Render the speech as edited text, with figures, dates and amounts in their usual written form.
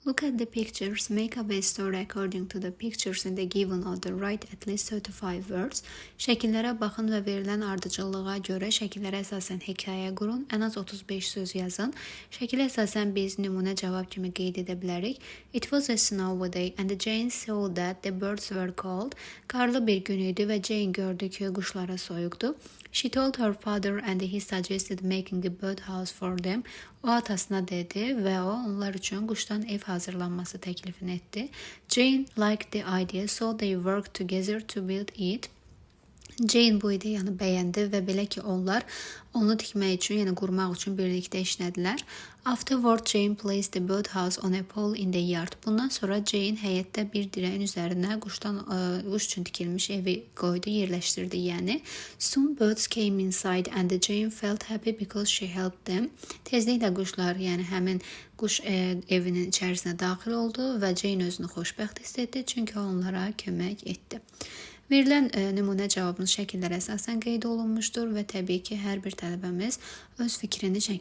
Look at the pictures, make up a story according to the pictures in the given order. Write at least 35 words. Şəkillərə baxın və verilən ardıcıllığa görə şəkillərə əsasən hekayə qurun. Ən az 35 söz yazın. Şəkilə əsasən biz nümunə cavab kimi qeyd edə bilərik. It was a snowy day and Jane saw that the birds were cold. Qarlı bir gün idi və Jane gördü ki, quşlara soyuqdu. She told her father and he suggested making a birdhouse for them. O atasına dedi və o onlar üçün quşdan ev hazırlanması təklifini etdi. Jane liked the idea, so they worked together to build it. Jane bu ideyanı bəyəndi və belə ki onlar onu tikmək üçün, yəni qurmaq üçün birlikdə işlədilər. Afterward, Jane placed the birdhouse on a pole in the yard. Bundan sonra Jane həyətdə bir dirəyin üzərinə quş üçün tikilmiş evi qoydu, yerləşdirdi yəni. Soon birds came inside and Jane felt happy because she helped them. Tezliklə quşlar, yəni həmin quş evinin içərisinə daxil oldu və Jane özünü xoşbəxt hiss etdi, çünki o onlara kömək etdi. Verilən nümunə cavabımız şəkillərə əsasən qeyd olunmuşdur və təbii ki, hər bir tələbəmiz öz fikrini şəkildə